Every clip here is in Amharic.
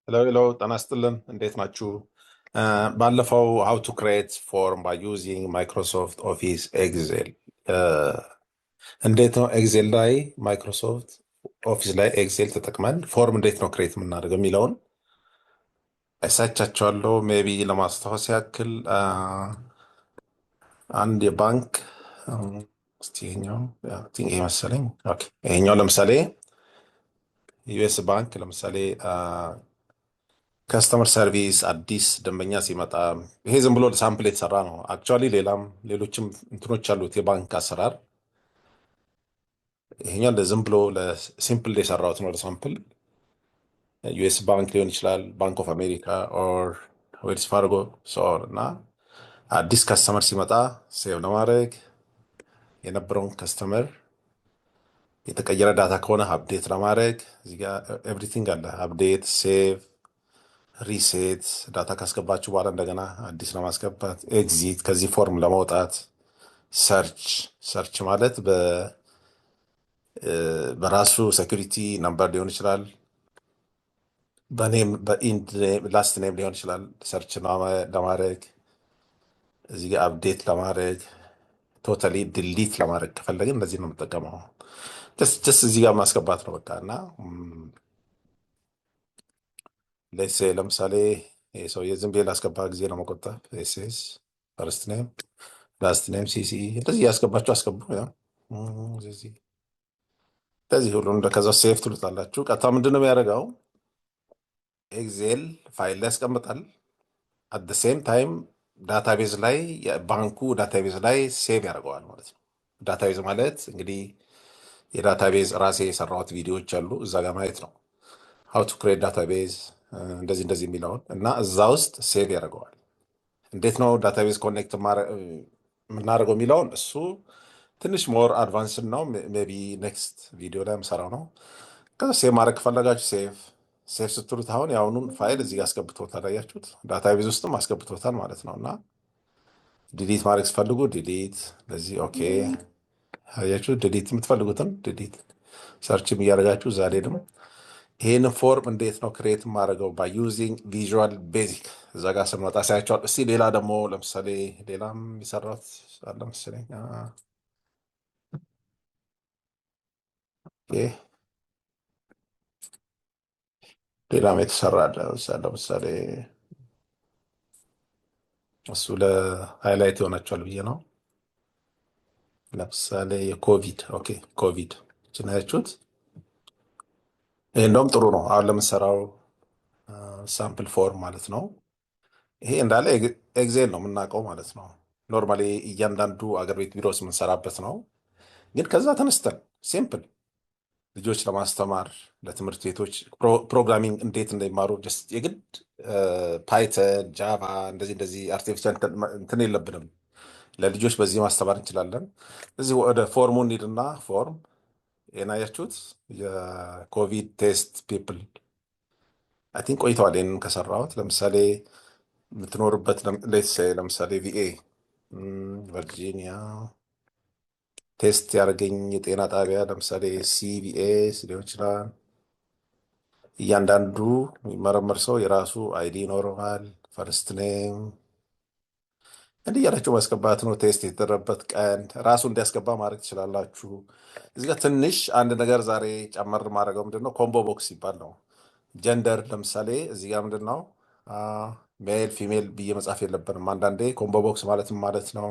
Hello hello፣ ጤና ይስጥልን። እንዴት ናችሁ? ባለፈው how to create form by using Microsoft Office Excel፣ እንዴት ነው Excel ላይ Microsoft Office ላይ Excel ተጠቅመን form እንዴት ነው create የምናደርገው የሚለውን አሳይቻችኋለሁ። Maybe ለማስታወስ ያክል አንድ የባንክ እስቲ ይሄኛው I think ይሄ መሰለኝ። Okay፣ ይሄኛው ለምሳሌ US ባንክ ለምሳሌ customer service አዲስ ደንበኛ ሲመጣ ይሄ ዝም ብሎ sample የተሰራ ነው። Actually ሌላም ሌሎችም እንትኖች አሉት የባንክ አሰራር። ይሄኛው ዝም ብሎ ለ simple የሰራሁት ነው ለ sample። US ባንክ ሊሆን ይችላል፣ Bank of America or Wells Fargo so on እና አዲስ customer ሲመጣ save ለማድረግ የነበረውን customer የተቀየረ data ከሆነ update ለማድረግ እዚህ ጋር everything አለ። Update፣ save፣ reset data ካስገባችሁ በኋላ እንደገና አዲስ ለማስገባት፣ exit ከዚህ form ለመውጣት፣ search። Search ማለት በራሱ security number ሊሆን ይችላል፣ በ name በ end last name ሊሆን ይችላል። Search ለማድረግ እዚህ ጋር update ለማድረግ totally delete ለማድረግ ከፈለግን እንደዚህ ነው የምጠቀመው። Just እዚህ ጋር ማስገባት ነው በቃ። እና let's say ለምሳሌ ይሄ ሰውዬ ዝም ብዬ ላስገባ ጊዜ ለመቆጠብ SS first name last name CC እንደዚህ እያስገባችሁ አስገቡ። ያው እዚህ እንደዚህ ሁሉ ከዛ save ትሉታላችሁ። ቀጥታ ምንድን ነው የሚያደርገው Excel file ላይ ያስቀምጣል። At same time database ላይ የባንኩ database ላይ save ያደርገዋል ማለት ነው። Database ማለት እንግዲህ የ database ራሴ የሰራሁት ቪዲዮዎች አሉ እዛ ጋር ማየት ነው። How to create database እንደዚህ እንደዚህ የሚለውን እና እዛ ውስጥ save ያደርገዋል። እንዴት ነው database connect የምናደርገው የሚለውን እሱ ትንሽ more advanced ነው። Maybe next ቪዲዮ ላይ የምሰራው ነው። ከዛ save ማድረግ ከፈለጋችሁ save ስትሉት አሁን የአሁኑን ፋይል እዚህ ጋር አስገብቶታል። አያችሁት? Database ውስጥም አስገብቶታል ማለት ነው። እና delete ማድረግ ስትፈልጉ delete ለዚህ okay፣ አያችሁ? Delete የምትፈልጉትን delete search ም እያደረጋችሁ ዛሬ ደግሞ ይህንን form እንዴት ነው create የማደርገው by using Visual Basic እዛ ጋር ስንመጣ ሳያቸዋል። እስቲ ሌላ ደግሞ ለምሳሌ ሌላም የሰራት አለ መሰለኝ። Okay፣ ሌላም የተሰራ አለ። ለምሳሌ እሱ ለ highlight ይሆናቸዋል ብዬ ነው። ለምሳሌ የኮቪድ okay፣ ኮቪድ ችናያችሁት። ይህ እንደውም ጥሩ ነው። አሁን ለምንሰራው sample form ማለት ነው። ይሄ እንዳለ Excel ነው የምናውቀው ማለት ነው። Normally እያንዳንዱ አገር ቤት ቢሮ ውስጥ የምንሰራበት ነው። ግን ከዛ ተነስተን simple ልጆች ለማስተማር ለትምህርት ቤቶች programming እንዴት እንደሚማሩ just የግድ Python፣ Java እንደዚህ እንደዚህ artificial እንትን የለብንም። ለልጆች በዚህ ማስተማር እንችላለን። እዚህ ወደ form ኡ እንሂድና form የናያችሁት የኮቪድ test people I think ቆይተዋል። ይህንን ከሰራሁት ለምሳሌ የምትኖርበት let's say ለምሳሌ VA ቨርጂኒያ test ያደረገኝ የጤና ጣቢያ ለምሳሌ CVS ሊሆን ይችላል። እያንዳንዱ የሚመረመር ሰው የራሱ ID ይኖረዋል። First name እንዲህ እያላችሁ ማስገባት ነው። Test የተደረገበት ቀን ራሱ እንዲያስገባ ማድረግ ትችላላችሁ። እዚህ ጋር ትንሽ አንድ ነገር ዛሬ ጨመር ማድረገው ምንድን ነው combo box ይባል ነው። Gender ለምሳሌ እዚህ ጋር ምንድን ነው male female ብዬ መጻፍ የለብንም። አንዳንዴ combo box ማለት ምን ማለት ነው?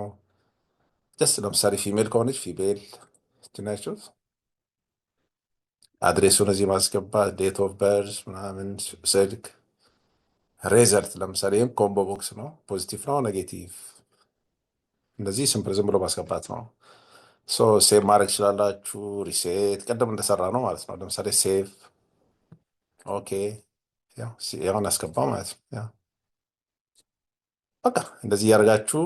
Just ለምሳሌ female ከሆነች female ትናችሁት address ኡን እዚህ ማስገባት date of birth ምናምን ስልክ result ለምሳሌ ይህም combo box ነው። Positive ነው negative፣ እንደዚህ simple ዝም ብሎ ማስገባት ነው። So save ማድረግ ትችላላችሁ። Reset ቅድም እንደሰራ ነው ማለት ነው። ለምሳሌ save okay፣ ያሁን አስገባ ማለት ነው። ያው በቃ እንደዚህ እያደረጋችሁ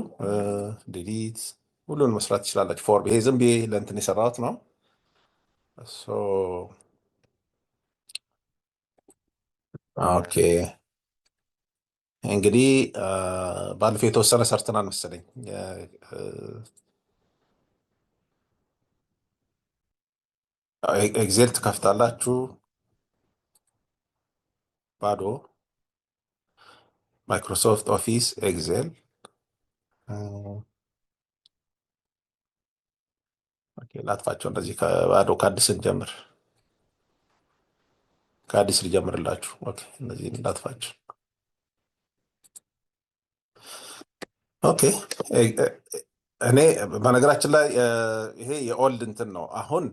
delete ሁሉን መስራት ትችላላችሁ። Form ይሄ ዝም ብዬ ለእንትን የሰራሁት ነው። So okay እንግዲህ ባለፈው የተወሰነ ሰርተናል መሰለኝ። Excel ትከፍታላችሁ። ባዶ Microsoft Office Excel። Okay፣ ላጥፋቸው። እንደዚህ ከባዶ ከአዲስ እንጀምር። ከአዲስ ልጀምርላችሁ። Okay፣ እነዚህ ላጥፋቸው። Okay፣ እኔ በነገራችን ላይ ይሄ የ old እንትን ነው። አሁን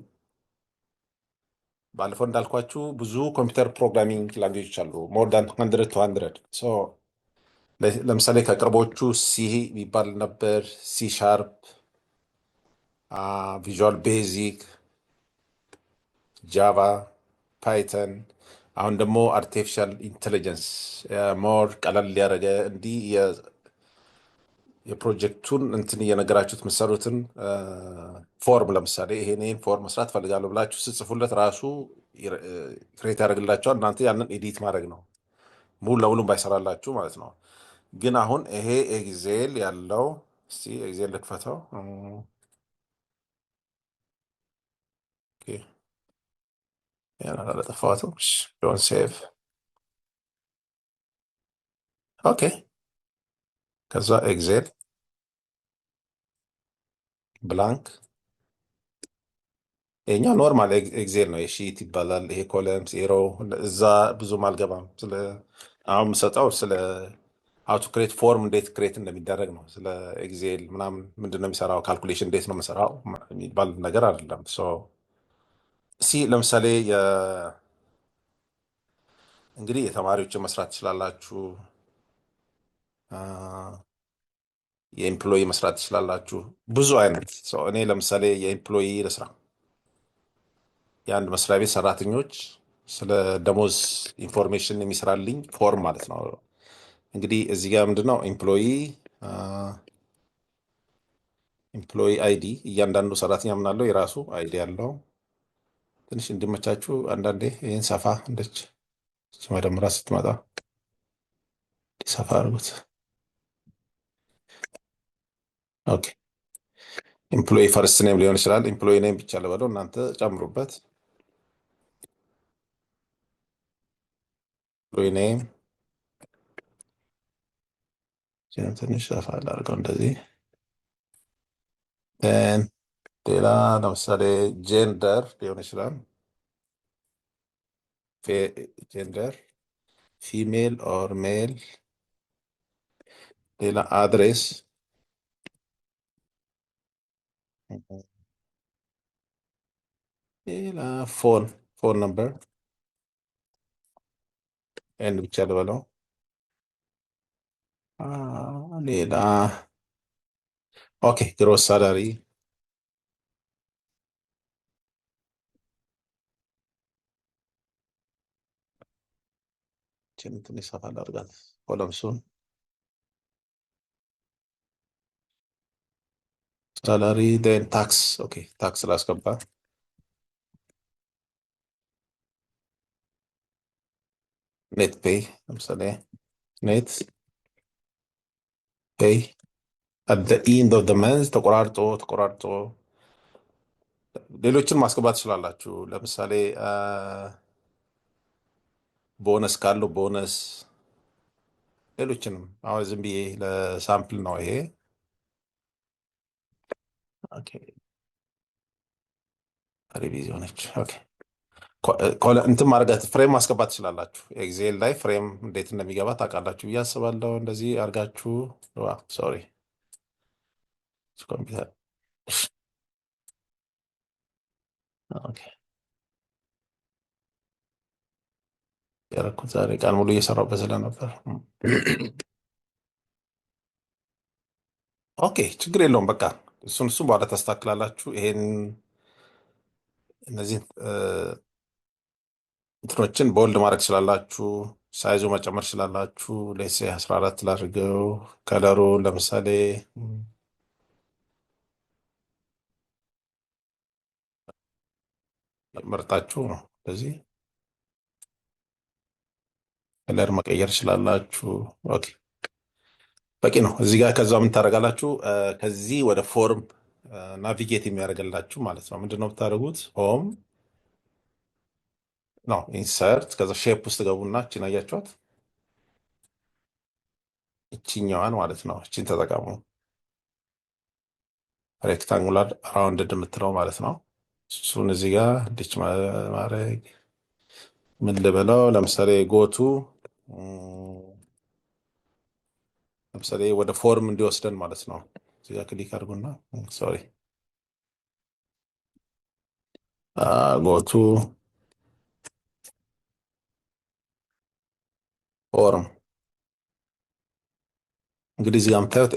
ባለፈው እንዳልኳችሁ ብዙ computer programming language ኦች አሉ። More than 100 to 100። ለምሳሌ ከቅርቦቹ C የሚባል ነበር፣ C Sharp፣ Visual Basic፣ Java፣ Python። አሁን ደግሞ artificial intelligence more ቀለል ሊያደረገ እንዲህ የፕሮጀክቱን እንትን እየነገራችሁት የምትሰሩትን form፣ ለምሳሌ ይሄን ይሄን form መስራት ፈልጋለሁ ብላችሁ ስጽፉለት ራሱ create ያደርግላችኋል። እናንተ ያንን edit ማድረግ ነው፣ ሙሉ ለሙሉ ባይሰራላችሁ ማለት ነው። ግን አሁን ይሄ Excel ያለው፣ እስቲ Excel ልክፈተው። Okay፣ ያን አላጠፋሁትም። Don't save። Okay፣ ከዛ Excel blank። ይሄኛው normal Excel ነው። የ sheet ይባላል። ይሄ columns፣ row እዛ ብዙም አልገባም። ስለ አሁን የምሰጠው ስለ how to create form፣ እንዴት create እንደሚደረግ ነው። ስለ Excel ምናምን ምንድን ነው የሚሰራው፣ calculation እንዴት ነው የምሰራው የሚባል ነገር አይደለም። So ሲ ለምሳሌ እንግዲህ የተማሪዎችን መስራት ትችላላችሁ። የ employee መስራት ትችላላችሁ። ብዙ አይነት። So እኔ ለምሳሌ የ employee ልስራ። የአንድ መስሪያ ቤት ሰራተኞች ስለ ደሞዝ information የሚሰራልኝ form ማለት ነው። እንግዲህ እዚህ ጋር ምንድነው employee ID፣ እያንዳንዱ ሰራተኛ ምናለው የራሱ ID ያለው። ትንሽ እንዲመቻችሁ አንዳንዴ ይህን ሰፋ እንደች መደምራ ስትመጣ ሰፋ አድርጉት። Okay፣ employee first name ሊሆን ይችላል። Employee name ብቻ ልበለው፣ እናንተ ጨምሩበት። Employee name ትንሽ ሰፋ ላድርገው እንደዚህ። Then ሌላ ለምሳሌ gender ሊሆን ይችላል። Gender female or male። ሌላ address፣ ሌላ phone number N ብቻ ልበለው። ሌላ okay gross salary፣ ትንሽ ሰፋ ላድርጋት columns ኡን። Salary, then tax። Okay፣ tax ላስገባ። Net pay፣ ለምሳሌ net pay at the end of the month ተቆራርጦ ተቆራርጦ። ሌሎችን ማስገባት ትችላላችሁ። ለምሳሌ ቦነስ ካለው ቦነስ፣ ሌሎችንም። አሁን ዝም ብዬ ለ sample ነው ይሄ። Okay፣ busy ሆነች። Okay፣ እንትን ማድረጋት frame ማስገባት ትችላላችሁ። Excel ላይ frame እንዴት እንደሚገባ ታውቃላችሁ ብዬ አስባለሁ። እንደዚህ አድርጋችሁ፣ sorry ኮምፒውተር፣ okay፣ ያደረኩት ዛሬ ቃል ሙሉ እየሰራሁበት ስለነበር። Okay፣ ችግር የለውም። በቃ እሱን በኋላ ታስተካክላላችሁ። ይሄን እነዚህ እንትኖችን bold ማድረግ ትችላላችሁ። Size ኡ መጨመር ትችላላችሁ። Let's say 14 ላድርገው። Color ኡ ለምሳሌ መርጣችሁ ነው። ስለዚህ color መቀየር ትችላላችሁ። Okay፣ በቂ ነው። እዚህ ጋር ከዛ ምን ታደርጋላችሁ? ከዚህ ወደ form navigate የሚያደርግላችሁ ማለት ነው። ምንድን ነው የምታደርጉት? Home ነው insert፣ ከዛ shape ውስጥ ገቡና እቺን አያችኋት? እቺኛዋን ማለት ነው። እቺን ተጠቀሙ። Rectangular rounded የምትለው ማለት ነው። እሱን እዚህ ጋር እንዲች ማድረግ፣ ምን ልበለው? ለምሳሌ go to፣ ለምሳሌ ወደ form እንዲወስደን ማለት ነው። እዚህ ጋር click አድርጉና፣ sorry፣ go to form። እንግዲህ እዚህ ጋር የምታዩት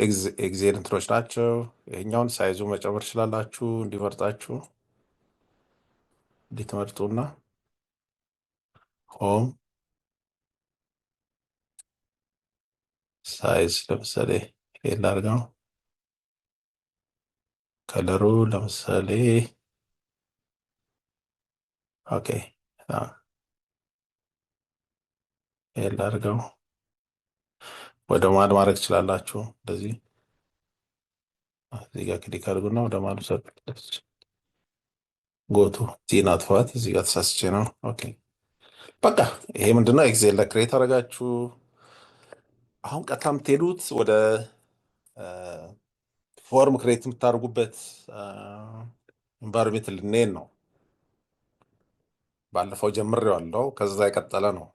Excel እንትኖች ናቸው። ይሄኛውን size ኡ መጨመር ትችላላችሁ፣ እንዲመርጣችሁ እንዲትመርጡና home size ለምሳሌ ይሄን ላድርገው። Color ኡ ለምሳሌ፣ okay፣ ይሄን ላድርገው። ወደ መሀል ማድረግ ትችላላችሁ። እንደዚህ እዚህ ጋር click አድርጉና ወደ መሀል ውሰዱ። Go to ቲን አጥፏት። እዚህ ጋር ተሳስቼ ነው። Okay፣ በቃ ይሄ ምንድነው? Excel ላይ create አደረጋችሁ። አሁን ቀጥታ የምትሄዱት ወደ form create የምታደርጉበት environment ልንሄድ ነው። ባለፈው ጀምሬዋለሁ። ከዛ የቀጠለ ነው።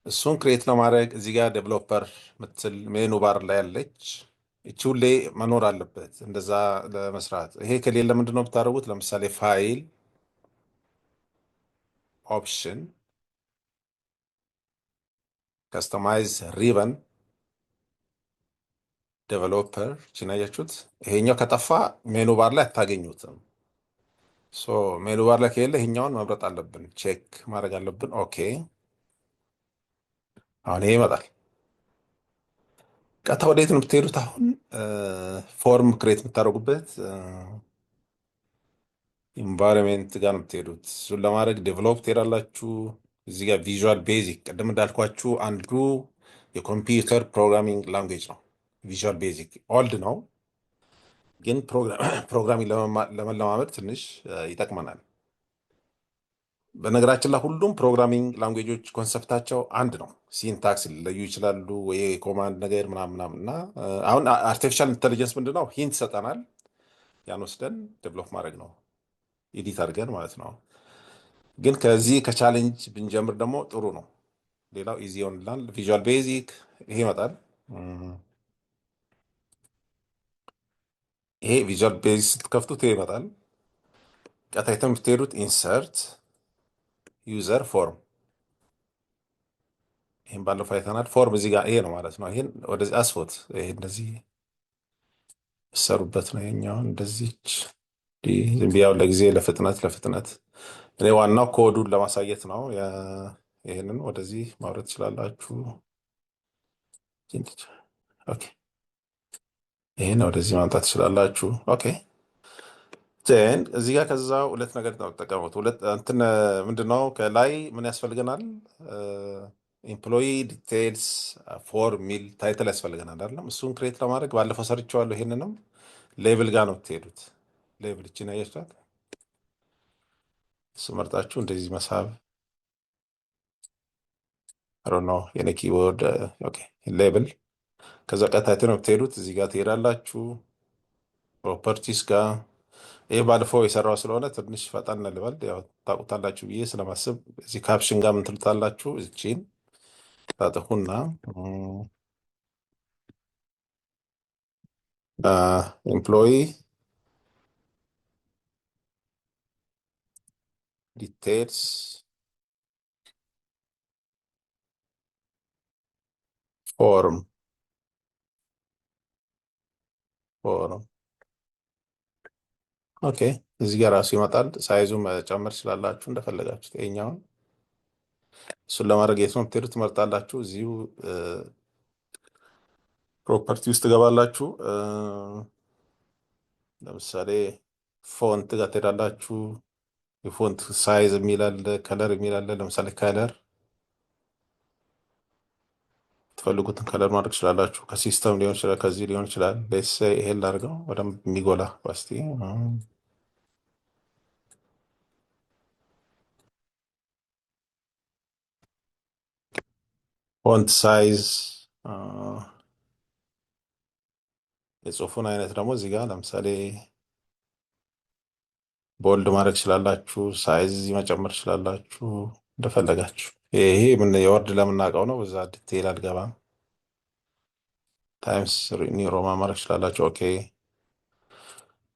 እሱን create ለማድረግ እዚህ ጋር developer ምትል menu bar ላይ ያለች እቺ ሁሌ መኖር አለበት እንደዛ ለመስራት። ይሄ ከሌለ ምንድን ነው የምታደርጉት? ለምሳሌ file፣ option፣ customize ribbon፣ developer እቺን አያችሁት? ይሄኛው ከጠፋ menu bar ላይ አታገኙትም። So menu bar ላይ ከሌለ ይሄኛውን መምረጥ አለብን፣ check ማድረግ አለብን። Okay፣ አሁን ይሄ ይመጣል። ቀጥታ ወዴት ነው የምትሄዱት? አሁን form create የምታደርጉበት environment ጋር ነው የምትሄዱት። እሱን ለማድረግ develop ትሄዳላችሁ። እዚህ ጋር Visual Basic፣ ቅድም እንዳልኳችሁ አንዱ የ computer programming language ነው። Visual Basic old ነው፣ ግን programming ለመለማመድ ትንሽ ይጠቅመናል። በነገራችን ላይ ሁሉም programming language ኦች concept ኣቸው አንድ ነው። Syntax ሊለዩ ይችላሉ ወይ command ነገር ምናምን ምናምን እና አሁን artificial intelligence ምንድነው? Hint ይሰጠናል። ያን ወስደን develop ማድረግ ነው፣ edit አድርገን ማለት ነው። ግን ከዚህ ከ challenge ብንጀምር ደግሞ ጥሩ ነው። ሌላው easy ይሆንልናል። Visual Basic ይሄ ይመጣል። ይሄ Visual Basic ስትከፍቱት ይሄ ይመጣል። ቀጥታ የምትሄዱት insert፣ user form፣ ይህን ባለፈው አይተናል። Form እዚህ ጋር ይሄ ነው ማለት ነው። ይሄን ወደዚህ አስፎት፣ ይሄ እንደዚህ ሰሩበት ነው። ይሄኛውን እንደዚች ዝም ብዬ አሁን ለጊዜ ለፍጥነት እኔ ዋናው ኮዱን ለማሳየት ነው። ይሄንን ወደዚህ ማውረድ ትችላላችሁ። Okay፣ ይሄን ወደዚህ ማምጣት ትችላላችሁ። Okay፣ then እዚህ ጋር ከዛ ሁለት ነገር ነው የምትጠቀሙት። ሁለት እንትን ምንድነው? ከላይ ምን ያስፈልገናል? Employee details form የሚል title ያስፈልገናል አይደለም? እሱን create ለማድረግ ባለፈው ሰርቼዋለሁ። ይሄንንም label ጋር ነው የምትሄዱት። Label እቺን አያችኋት? እሱ መርጣችሁ እንደዚህ መሳብ ነው የኔ keyboard። Okay፣ label፣ ከዛ ቀጥታ ነው የምትሄዱት። እዚህ ጋር ትሄዳላችሁ properties ጋር። ይህ ባለፈው የሰራው ስለሆነ ትንሽ ፈጠን ልበል፣ ያው ታውቁታላችሁ ብዬ ስለማስብ። እዚህ caption ጋር ምን ትሉታላችሁ? እቺን ታጥፉና employee details form። Okay፣ እዚህ ጋር ራሱ ይመጣል። Size ኡ መጨመር ትችላላችሁ እንደፈለጋችሁት። ይሄኛውን እሱን ለማድረግ የት ነው የምትሄዱት? ትመርጣላችሁ። እዚሁ property ውስጥ ትገባላችሁ። ለምሳሌ font ጋር ትሄዳላችሁ። የ font size የሚል አለ፣ color የሚል አለ። ለምሳሌ color ትፈልጉትን color ማድረግ ትችላላችሁ። ከ system ሊሆን ይችላል፣ ከዚህ ሊሆን ይችላል። Let's say ይሄን ላድርገው በደንብ የሚጎላ እስቲ። Font size፣ የጽሁፉን አይነት ደግሞ እዚህ ጋር ለምሳሌ bold ማድረግ ትችላላችሁ። Size እዚህ መጨመር ትችላላችሁ እንደፈለጋችሁ። ይሄ ምን የ Word ለምናውቀው ነው። በዛ detail አልገባም። Times New Roman ማድረግ ትችላላችሁ። Okay,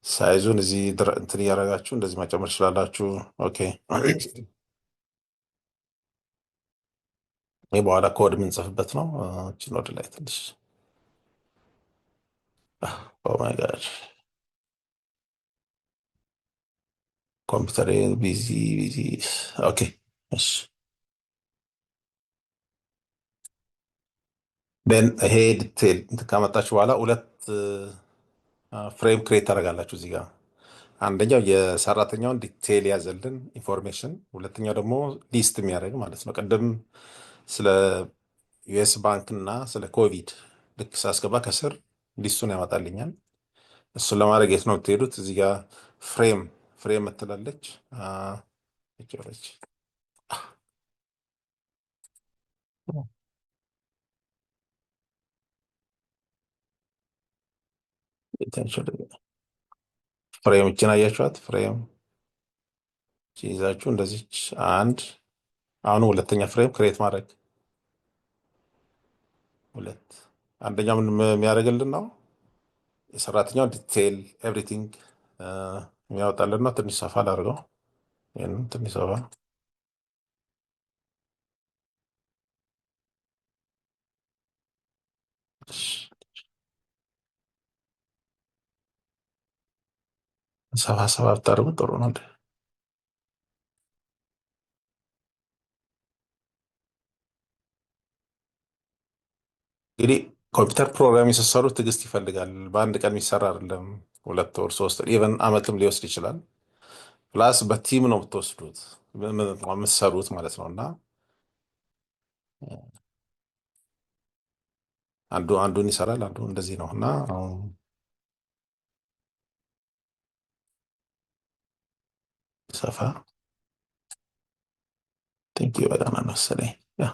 size ኡን እዚህ እንትን እያደረጋችሁ እንደዚህ መጨመር ትችላላችሁ። Okay, ይህ በኋላ ኮድ የምንጽፍበት ነው። እችን ወደ ላይ ትንሽ። Oh my God, ኮምፒውተር busy busy። Okay, እሺ፣ then ይሄ detail እንትን ካመጣችሁ በኋላ ሁለት frame create ታደርጋላችሁ እዚህ ጋር። አንደኛው የሰራተኛውን detail ያዘልን information፣ ሁለተኛው ደግሞ list የሚያደርግ ማለት ነው። ቅድም ስለ US ባንክ እና ስለ ኮቪድ ልክ ሳስገባ ከስር list ኡን ያመጣልኛል። እሱን ለማድረግ የት ነው የምትሄዱት? እዚህ ጋር frame ምትላለች። ች Frame እችን አያችኋት? Frame ይዛችሁ እንደዚች አንድ፣ አሁን ሁለተኛ frame create ማድረግ ሁለት። አንደኛው ምን የሚያደርግልን ነው? የሰራተኛው detail everything የሚያወጣልን ነው። ትንሽ ሰፋ ላድርገው። ይህንን ትንሽ ሰፋ ሰፋ ሰፋ ብታደርጉ ጥሩ ነው። እንግዲህ ኮምፒውተር ፕሮግራም ስትሰሩ ትዕግስት ይፈልጋል። በአንድ ቀን የሚሰራ አይደለም። 2 ወር፣ 3 ወር፣ even አመትም ሊወስድ ይችላል። Plus በ team ነው የምትወስዱት የምትሰሩት ማለት ነው። እና አንዱ አንዱን ይሰራል፣ አንዱ እንደዚህ ነው። እና ሰፋ thank you በጣም መሰለኝ። Yeah,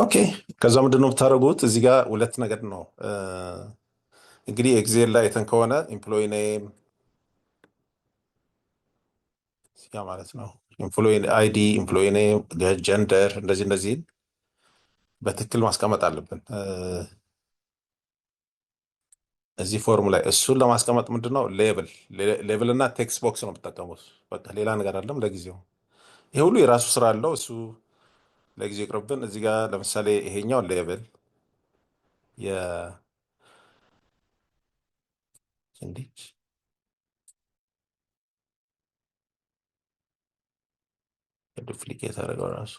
okay። ከዛ ምንድን ነው የምታደርጉት? እዚህ ጋር ሁለት ነገር ነው። እንግዲህ Excel ላይ አይተን ከሆነ employee name እዚህ ጋር ማለት ነው፣ employee ID፣ employee name፣ gender እንደዚህ እንደዚህን በትክክል ማስቀመጥ አለብን እዚህ form ላይ። እሱን ለማስቀመጥ ምንድን ነው label እና text box ነው የምትጠቀሙት። በቃ ሌላ ነገር አይደለም ለጊዜው። ይሄ ሁሉ የራሱ ስራ አለው። እሱ ለጊዜው ይቅርብን። እዚህ ጋር ለምሳሌ ይሄኛው label እንዲች duplicate አደረገው ራሱ።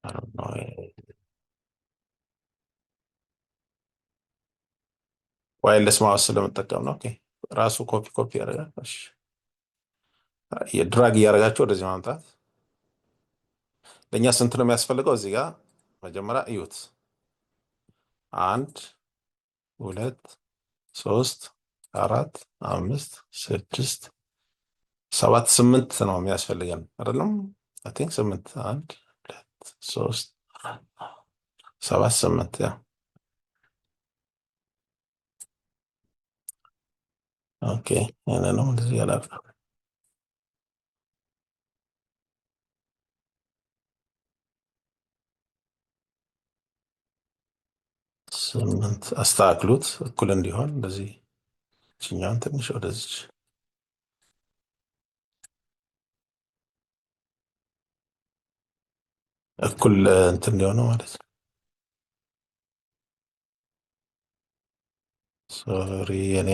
I don't know. Wireless mouse ስለምጠቀም ነው። Okay, ራሱ copy copy ያደርጋል። እሺ፣ የ drag እያደረጋችሁ ወደዚህ ማምጣት። ለእኛ ስንት ነው የሚያስፈልገው? እዚህ ጋር መጀመሪያ እዩት። አንድ፣ ሁለት፣ ሶስት፣ አራት፣ አምስት፣ ስድስት፣ ሰባት፣ ስምንት ነው የሚያስፈልገን አይደለም? I think ስምንት። አንድ፣ ሁለት፣ ሶስት፣ አራት፣ ሰባት፣ ስምንት። Yeah, okay። ይሄንንም እንደዚህ ያላልኩ ስምንት። አስተካክሉት እኩል እንዲሆን። እንደዚህ እችኛዋን ትንሽ ወደዚች እኩል እንትን እንዲሆነው ማለት ነው። Sorry እኔ።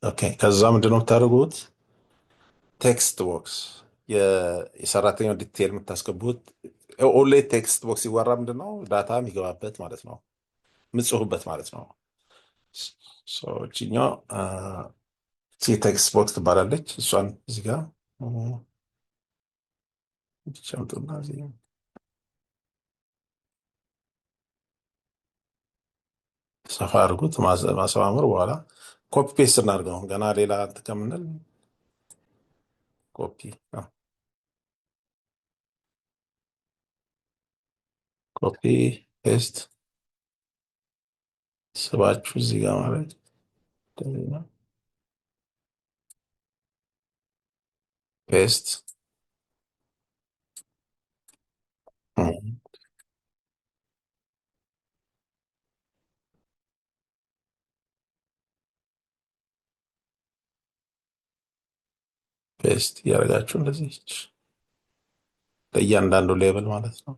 Okay, ከዛ ምንድን ነው የምታደርጉት? Text box የሰራተኛው detail የምታስገቡት። ሁሌ text box ሲወራ ምንድን ነው? Data የሚገባበት ማለት ነው፣ የምጽፉበት ማለት ነው። እችኛው text box ትባላለች። እሷን እዚህ ጋር ጨምጡና እዚህ ሰፋ አድርጉት ማሰማመር። በኋላ copy paste እናድርገው። ገና ሌላ እንትን ከምንል ኮፒ። Copy paste ስባችሁ እዚህ ጋር ማለት paste። Paste እያደረጋችሁ እንደዚህ ለእያንዳንዱ label ማለት ነው።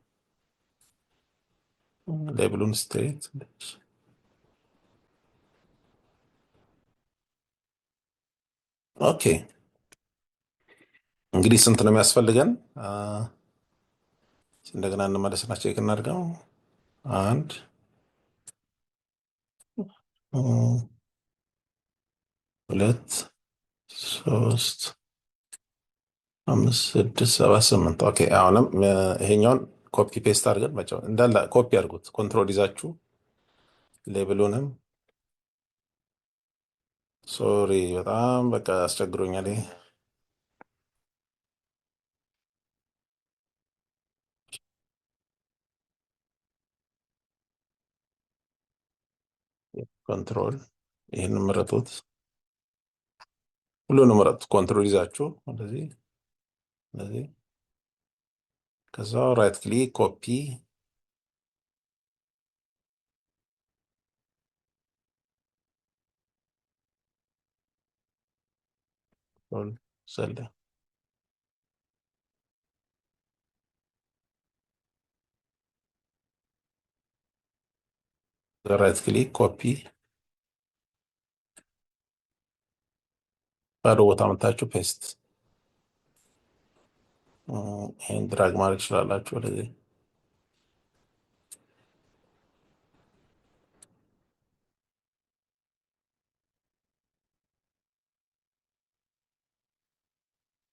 Label ኡን straight። Okay፣ እንግዲህ ስንት ነው የሚያስፈልገን? እንደገና እንመለስና check እናድርገው። አንድ፣ ሁለት፣ ሶስት፣ አምስት፣ ስድስት፣ ሰባት፣ ስምንት። Okay፣ አሁንም ይሄኛውን copy paste አድርገን መጫወት እንዳለ ኮፒ አድርጉት። Control ይዛችሁ label ኡንም፣ sorry፣ በጣም በቃ አስቸግሮኛል ይሄ። Control ይህን ምረጡት፣ ሁሉንም ምረጡት። Control ይዛችሁ እንደዚህ እንደዚህ፣ ከዛ right click copy፣ ዘለ right click copy፣ ባዶ ቦታ መታችሁ paste። ይህን drag ማድረግ ትችላላችሁ ወደዚህ፣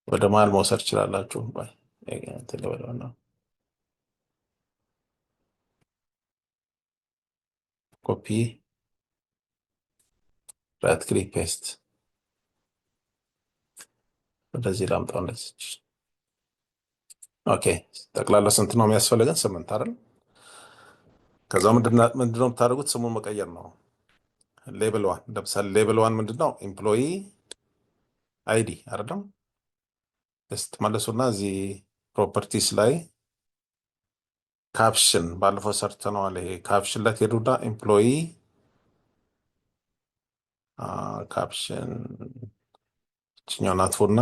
ወደ መሀል መውሰድ ትችላላችሁ። እንትን ልበለውና copy፣ right click paste፣ ወደዚህ ላምጣው እንደዚህ። Okay፣ ጠቅላላ ስንት ነው የሚያስፈልገን? ስምንት አይደል? ከዛ ምንድነው የምታደርጉት? ስሙን መቀየር ነው። Label one ለምሳሌ label one ምንድነው? Employee ID አይደለም? ስትመለሱና እዚህ properties ላይ caption ባለፈው ሰርተነዋል። ይሄ caption ላይ ትሄዱና employee caption እችኛውን አጥፉና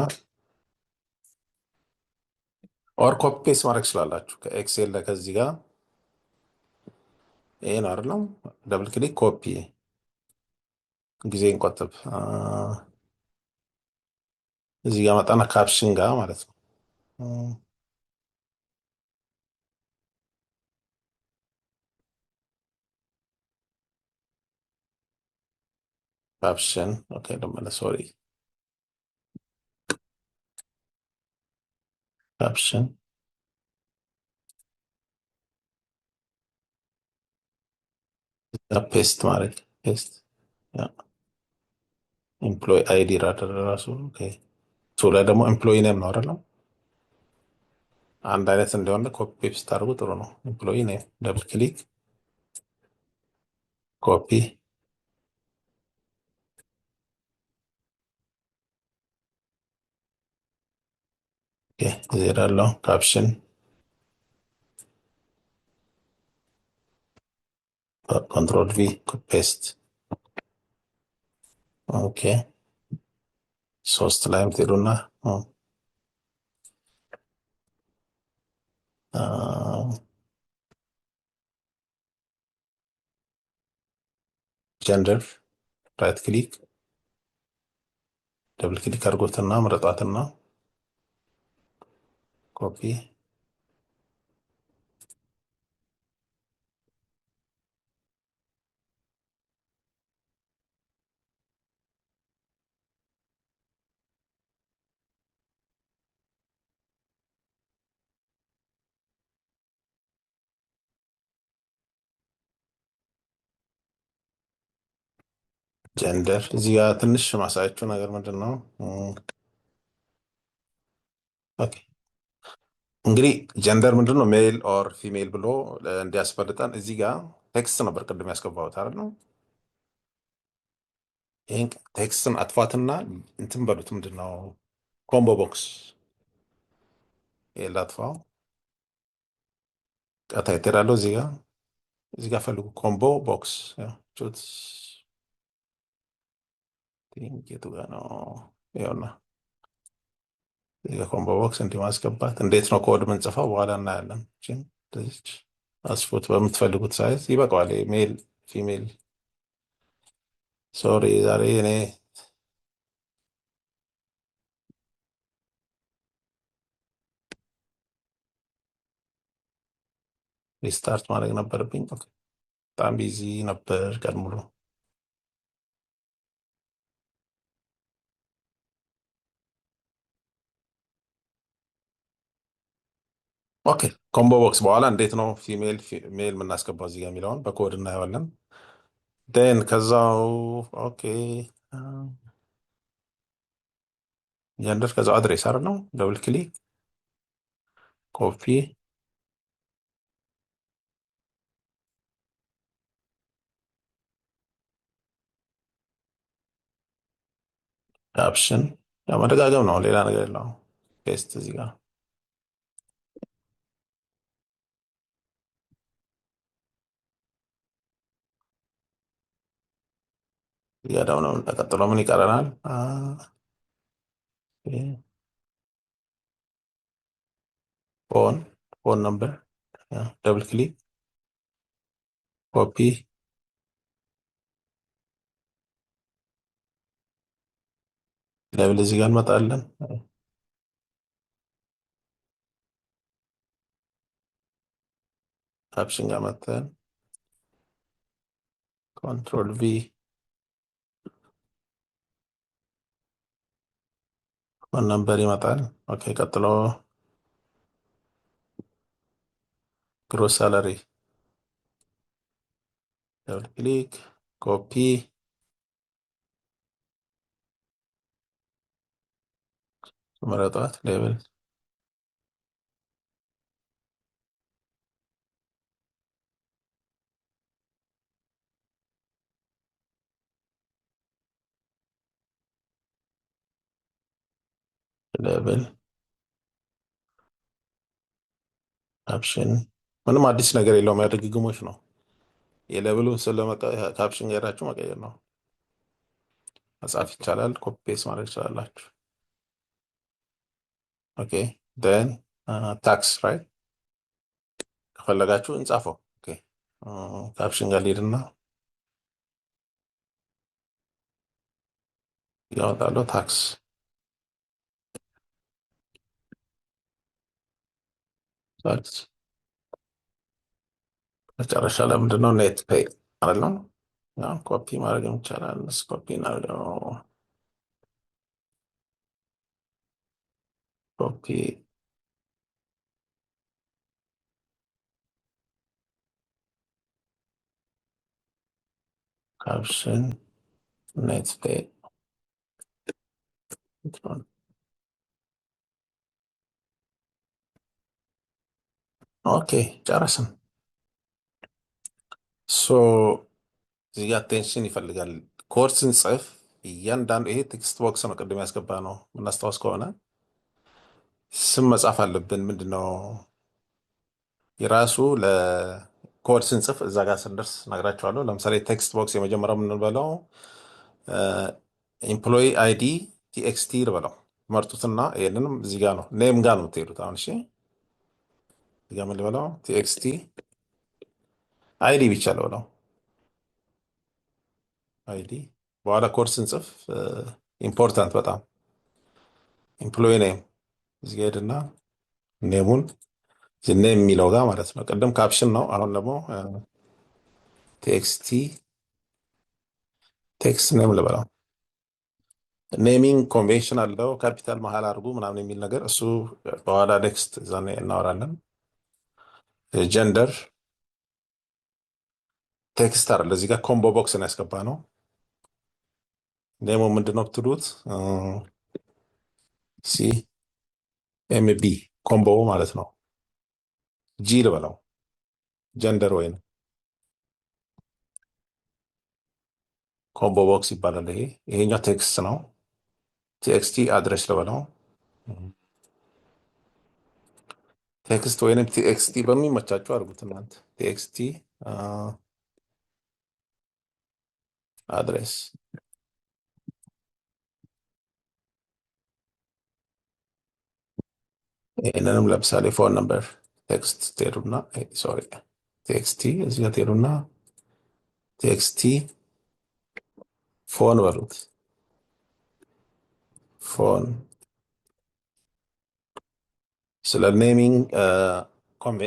or copy paste ማድረግ ትችላላችሁ ከ Excel ላይ ከዚህ ጋር ይሄ ነው አይደለም? Double click copy፣ ጊዜ እንቆጥብ። እዚህ ጋር መጣና caption ጋር ማለት ነው። Caption፣ okay፣ ልመለስ፣ sorry፣ caption paste ማድረግ paste employee ID rather ራሱ። Okay፣ two ላይ ደግሞ employee name ነው አይደለም? አንድ አይነት እንዲሆን copy paste አድርጉ ጥሩ ነው። Employee name double click copy። Okay፣ እዚህ እሄዳለሁ። Caption control V paste። Okay፣ ሶስት ላይም ትሄዱና gender right click double click አድርጎትና ምረጧትና copy። Gender እዚህ ጋር ትንሽ ማሳያችሁ ነገር ምንድን ነው? Okay፣ እንግዲህ gender ምንድን ነው male or female ብሎ እንዲያስፈልጠን እዚህ ጋር text ነበር ቅድም ያስገባሁት አይደል ነው። ይህን text ን አጥፏትና እንትን በሉት፣ ምንድን ነው combo box። ይሄን ላጥፋው። ቀጥታ እሄዳለሁ። እዚህ ጋር ፈልጉ combo box ቹት የቱ ጋር ነው? ይኸውና እዚህ ጋር combo box እንዲህ ማስገባት። እንዴት ነው ኮድ ምንጽፈው በኋላ እናያለን። እቺን እንደዚች አስፉት በምትፈልጉት size ይበቃዋል። Male female። Sorry፣ ዛሬ እኔ restart ማድረግ ነበረብኝ። Okay፣ በጣም busy ነበር ቀን ሙሉ። Okay፣ combo box በኋላ እንዴት ነው female male የምናስገባው እዚህ ጋር የሚለውን በኮድ እናየዋለን። Then ከዛው okay gender፣ ከዛው address አይደል ነው፣ double click፣ copy፣ caption። ያው መደጋገም ነው፣ ሌላ ነገር የለውም። Paste እዚህ ጋር። እዚህ ጋር ደግሞ ተቀጥሎ ምን ይቀረናል? Phone number፣ double click፣ copy፣ level እዚህ ጋር እንመጣለን። Caption ጋር መተን control V፣ phone number ይመጣል። Okay፣ ቀጥሎ gross salary፣ double click፣ copy፣ መረጧት፣ label፣ label፣ caption። ምንም አዲስ ነገር የለውም። ያ ድግግሞች ነው። የ label ኡን ስለመጣ caption ሄዳችሁ መቀየር ነው። መጻፍ ይቻላል። Copy paste ማድረግ ይችላላችሁ። Okay፣ then tax, right? ከፈለጋችሁ እንጻፈው። Okay፣ caption ጋር ልሂድና ያወጣለሁ tax። መጨረሻ ላይ ምንድነው? Net pay አይደለም? ኮፒ ማድረግ ይቻላል። ኮፒ እናድርገው። Copy፣ caption፣ net pay። Okay፣ ጨረስን። So እዚህ ጋር attention ይፈልጋል። ኮድ ስንጽፍ እያንዳንዱ ይሄ text box ነው ቅድም ያስገባ ነው የምናስታውስ ከሆነ ስም መጻፍ አለብን። ምንድነው የራሱ ለኮድ ስንጽፍ እዛ ጋር ስንደርስ ነግራቸዋለሁ። ለምሳሌ text box የመጀመሪያው የምንበለው employee ID txt ልበለው። መርጡትና ይሄንንም እዚህ ጋር ነው name ጋር ነው የምትሄዱት። አሁን እሺ እዚህ ጋር ምን ልበለው? txt ID ብቻ ልበለው። ID በኋላ ኮድ ስንጽፍ important በጣም። Employee name እዚህ ጋር ሄድና name ኡን name የሚለው ጋር ማለት ነው። ቅድም caption ነው። አሁን ደግሞ txt text name ልበለው። Naming convention አለው፣ ካፒታል መሀል አድርጉ ምናምን የሚል ነገር፣ እሱ በኋላ next እዛ እናወራለን። Gender text አይደለ፣ እዚህ ጋር combo box ነው ያስገባ ነው። Name ኡ ምንድነው ብትሉት CMB combo ማለት ነው። G ልበለው gender ወይም combo box ይባላል። ይሄ ይሄኛው text ነው። txt address ልበለው text ወይንም txt በሚመቻችሁ አድርጉት እናንተ። txt address ይህንንም ለምሳሌ phone number text ትሄዱና sorry txt እዚህ ጋር ትሄዱና txt phone በሉት phone ስለ naming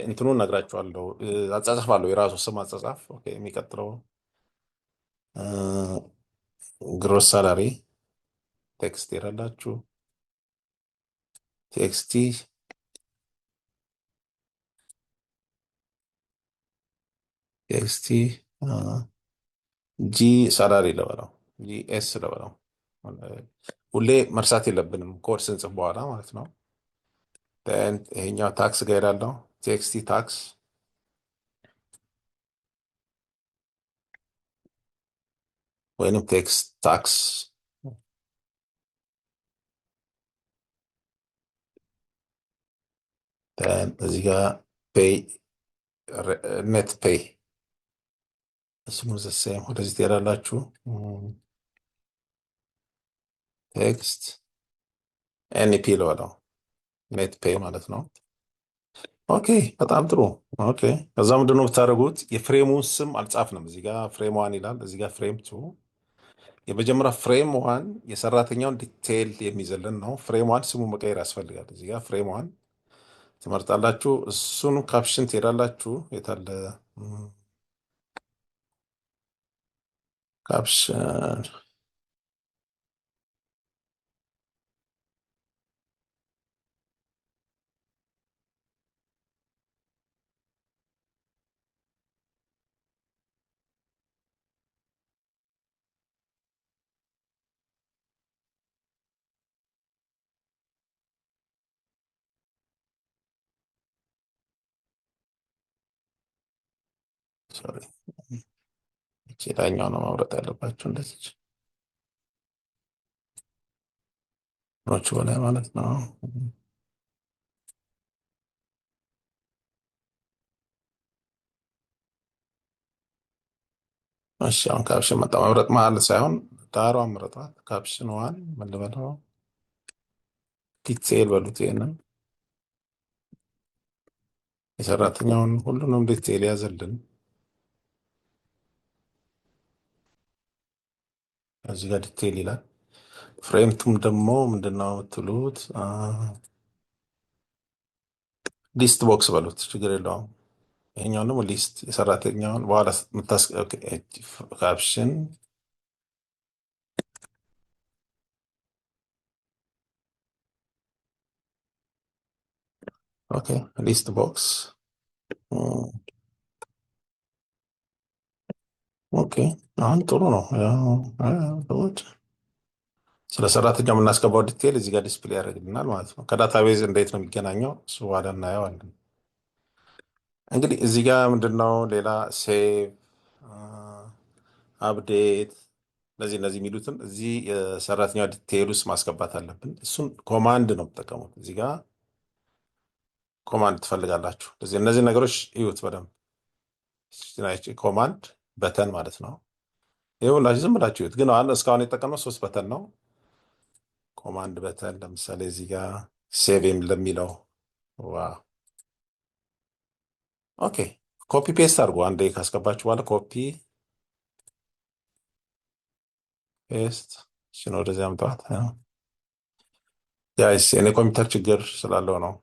እንትኑን እነግራችኋለሁ። አጻጻፍ አለው የራሱ ስም አጻጻፍ። Okay የሚቀጥለው gross salary text ትሄዳላችሁ። txt txt G salary ልበለው GS ልበለው። ሁሌ መርሳት የለብንም ኮድ ስንጽፍ በኋላ ማለት ነው። ይሄኛው tax ጋር ሄዳለሁ። txt tax ወይንም text tax እዚህ ጋር pay net pay እሱም the same ወደዚህ ትሄዳላችሁ። text NP ልበለው net pay ማለት ነው። Okay በጣም ጥሩ። Okay ከዛ ምንድን ነው የምታደርጉት? የ frame ኡን ስም አልጻፍንም። እዚህ ጋር frame one ይላል፣ እዚህ ጋር frame two። የመጀመሪያ frame one የሰራተኛውን detail የሚይዝልን ነው። Frame one ስሙ መቀየር ያስፈልጋል። እዚህ ጋር frame one ትመርጣላችሁ። እሱን caption ትሄዳላችሁ። የታለ caption? Sorry እቺ ላይኛው ነው መምረጥ ያለባችሁ። እንደዚች ኖቹ በላይ ማለት ነው። እሺ አሁን caption መጣ። መምረጥ መሀል ሳይሆን ዳሯን ምረጧት። Caption one ምን ልበለው? Detail በሉት። ይሄንን የሰራተኛውን ሁሉንም detail ያዘልን። እዚህ ጋር detail ይላል። Frame two ም ደግሞ ምንድነው የምትሉት? List box በሉት፣ ችግር የለውም። ይሄኛውን ደግሞ list የሰራተኛውን በኋላ caption okay list box okay። አሁን ጥሩ ነው። ያው፣ ሰዎች ስለ ሰራተኛው የምናስገባው detail እዚህ ጋር display ያደርግልናል ማለት ነው። ከ database እንዴት ነው የሚገናኘው? እሱ በኋላ እናየዋለን። እንግዲህ እዚህ ጋር ምንድነው ሌላ save፣ update እነዚህ እነዚህ የሚሉትን እዚህ የሰራተኛው detail ውስጥ ማስገባት አለብን። እሱን command ነው የምጠቀሙት። እዚህ ጋር Command ትፈልጋላችሁ። እዚህ እነዚህ ነገሮች እዩት በደንብ command button ማለት ነው። ይህ ሁላችሁ ዝም ብላችሁ እዩት። ግን አሁን እስካሁን የተጠቀምነው ሶስት button ነው። Command button ለምሳሌ እዚህ ጋር save ለሚለው ዋ okay copy paste አድርጎ አንዴ ካስገባችሁ በኋላ copy paste እሺን ወደዚህ አምጧት። Guys የኔ ኮምፒውተር ችግር ስላለው ነው።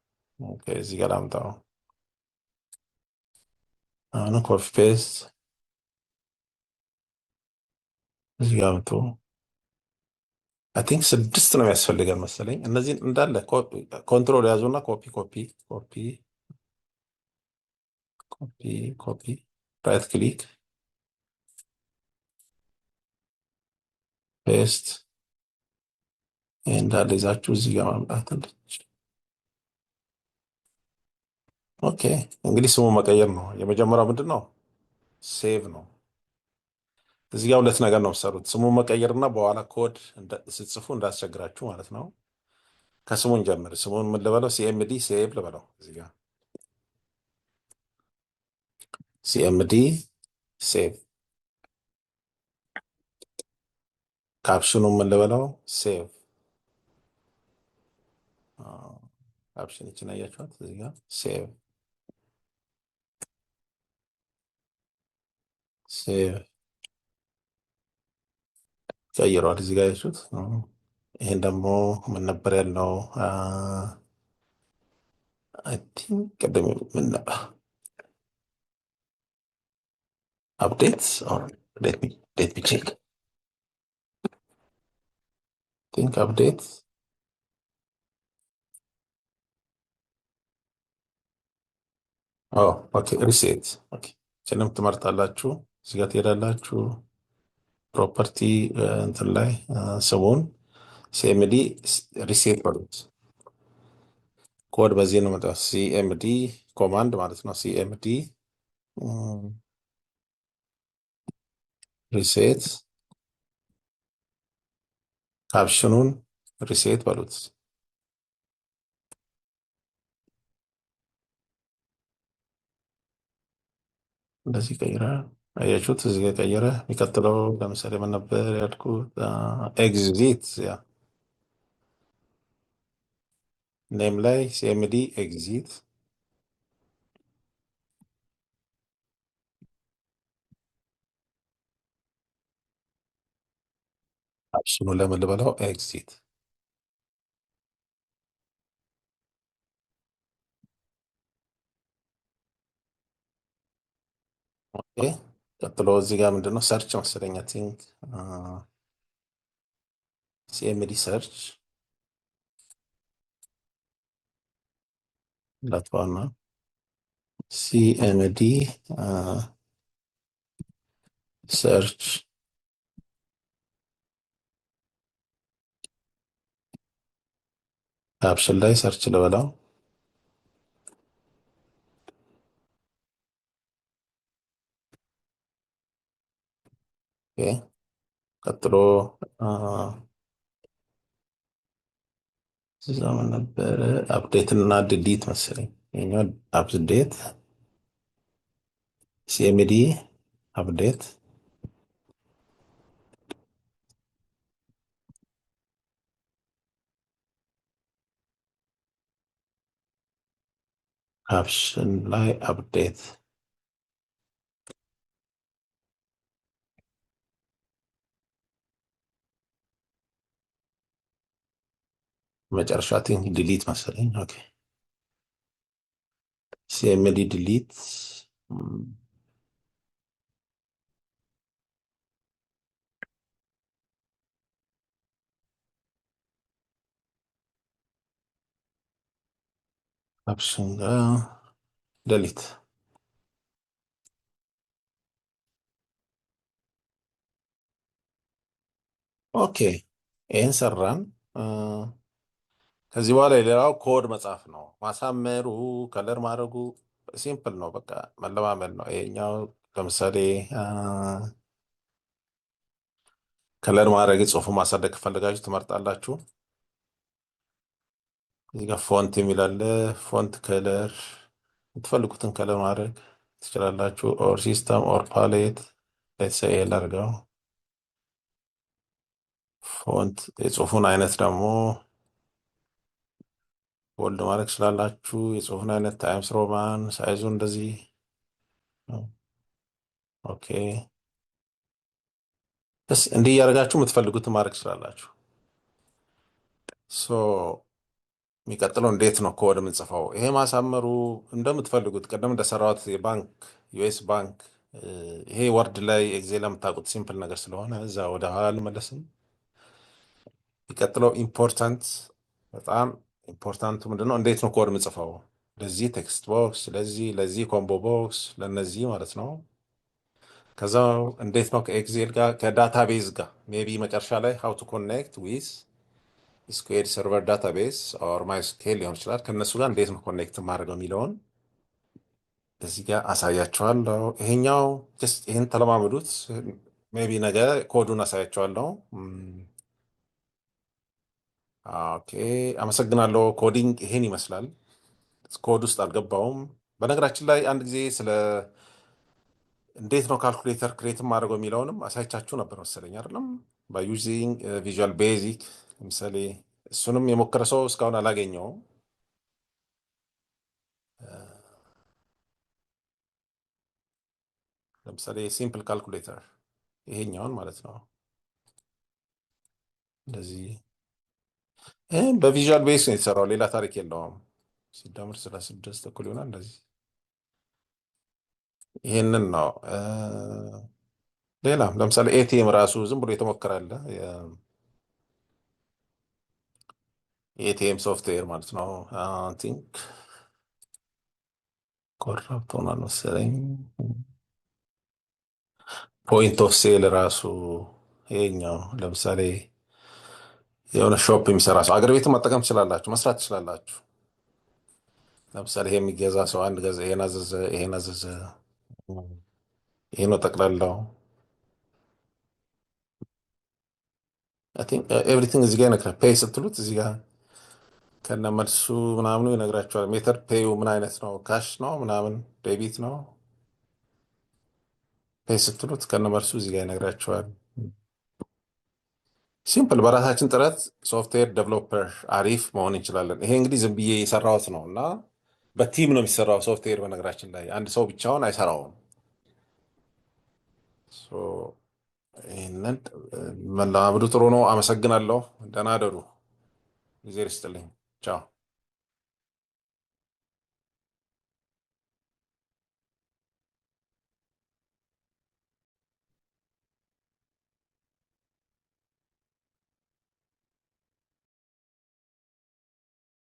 Okay እዚህ ጋር ላምጣው። አሁን copy paste እዚህ ጋር አምጡ። I think ስድስት ነው የሚያስፈልገን መሰለኝ። እነዚህን እንዳለ control ያዙና copy copy copy copy copy right click paste ይህ እንዳለ ይዛችሁ እዚህ ጋር ማምጣት አለች። Okay እንግዲህ ስሙ መቀየር ነው። የመጀመሪያው ምንድን ነው? Save ነው። እዚህ ጋር ሁለት ነገር ነው የምትሰሩት፣ ስሙ መቀየርና በኋላ ኮድ ስትጽፉ እንዳስቸግራችሁ ማለት ነው። ከስሙን ጀምር። ስሙን ምን ልበለው? CMD save ልበለው። እዚህ ጋር CMD save። Caption ኑ ምን ልበለው? Save caption ይችን አያችኋት? እዚህ ጋር save save ቀይረዋል። እዚህ ጋር ያችሁት። ይሄን ደግሞ ምን ነበር ያልነው? I think ቅድም ምን ነበር? Update or let me check think update okay reset okay። ይችንም ትመርጣላችሁ። እዚህ ጋር ትሄዳላችሁ። Property እንትን ላይ ስሙን CMD reset በሉት። ኮድ በዚህ ነው መጣ። CMD command ማለት ነው። CMD reset caption ኑን reset በሉት። እንደዚህ ቀይረ አያችሁት? እዚህ ጋር ቀየረ። የሚቀጥለው ለምሳሌ ምን ነበር ያልኩት? Exit yeah name ላይ CMD exit caption ኑ ለምን ልበለው? Exit okay። ቀጥሎ እዚህ ጋር ምንድነው search መሰለኝ think CMD search ላጥፋና CMD search caption ላይ search ልበለው። Okay ቀጥሎ እዛ ምን ነበረ? Update እና delete መሰለኝ። ይኸኛው update CMD update caption ላይ update መጨረሻ think delete መሰለኝ። Okay CMD delete caption ጋር delete። Okay ይህን ሰራን። ከዚህ በኋላ የሌላው ኮድ መጻፍ ነው። ማሳመሩ color ማድረጉ simple ነው። በቃ መለማመድ ነው። ይሄኛው ለምሳሌ color ማድረግ ጽሁፉ ማሳደግ ከፈለጋችሁ ትመርጣላችሁ። እዚህ ጋር font የሚል አለ። Font color የምትፈልጉትን color ማድረግ ትችላላችሁ። Or system or palette let's say ላድርገው። Font የጽሁፉን አይነት ደግሞ bold ማድረግ ትችላላችሁ። የጽሁፉን አይነት Times Roman፣ size ኡ እንደዚህ። Okay ደስ እንዲህ እያደረጋችሁ የምትፈልጉትን ማድረግ ትችላላችሁ። So የሚቀጥለው እንዴት ነው ኮድ የምንጽፈው? ይሄ ማሳመሩ እንደምትፈልጉት ቅድም እንደሰራሁት የባንክ US ባንክ ይሄ Word ላይ Excel የምታውቁት simple ነገር ስለሆነ እዛ ወደ ኋላ አልመለስም። የሚቀጥለው important በጣም important ኡ ምንድነው? እንዴት ነው ኮድ የምጽፈው? ለዚህ text box፣ ለዚህ ለዚህ combo box፣ ለነዚህ ማለት ነው። ከዛው እንዴት ነው ከ Excel ጋር ከ database ጋር maybe መጨረሻ ላይ how to connect with SQL Server database or MySQL ሊሆን ይችላል። ከእነሱ ጋር እንዴት ነው connect ማድረገው የሚለውን እዚህ ጋር አሳያችኋለሁ። ይሄኛው just ይሄን ተለማመዱት። Maybe ነገ ኮዱን አሳያችኋለሁ። Okay፣ አመሰግናለሁ። Coding ይሄን ይመስላል። ኮድ ውስጥ አልገባውም። በነገራችን ላይ አንድ ጊዜ ስለ እንዴት ነው calculator create ማድረገው የሚለውንም አሳይቻችሁ ነበር መሰለኝ፣ አይደለም? By using Visual Basic። ለምሳሌ እሱንም የሞከረ ሰው እስካሁን አላገኘውም። ለምሳሌ simple calculator ይሄኛውን ማለት ነው። እንደዚህ ይህም በ Visual Basic ነው የተሰራው፣ ሌላ ታሪክ የለውም። ሲደምር 36 እኩል ይሆናል። እንደዚህ ይሄንን ነው። ሌላ ለምሳሌ ATM ራሱ ዝም ብሎ የተሞከረ አለ። የ ATM software ማለት ነው። Think corrupt ሆኗል መሰለኝ። Point of sale ራሱ ይሄኛው ለምሳሌ የሆነ shop የሚሰራ ሰው አገር ቤትን መጠቀም ትችላላችሁ፣ መስራት ትችላላችሁ። ለምሳሌ ይሄ የሚገዛ ሰው አንድ ገዛ፣ ይሄን አዘዘ፣ ይሄን አዘዘ፣ ይሄ ነው ጠቅላላው። Everything እዚህ ጋር ይነግራል። Pay ስትሉት እዚህ ጋር ከነ መልሱ ምናምኑ ይነግራቸዋል። Method pay ኡ ምን አይነት ነው፣ cash ነው ምናምን debit ነው። Pay ስትሉት ከነ መልሱ እዚህ ጋር ይነግራቸዋል። Simple በራሳችን ጥረት software developer አሪፍ መሆን እንችላለን። ይሄ እንግዲህ ዝም ብዬ የሰራሁት ነው እና በ team ነው የሚሰራው ሶፍትዌር። በነገራችን ላይ አንድ ሰው ብቻውን አይሰራውም። So ይህንን መለማመዱ ጥሩ ነው። አመሰግናለሁ። ደህና እደሩ። ጊዜ ይስጥልኝ። ቻው።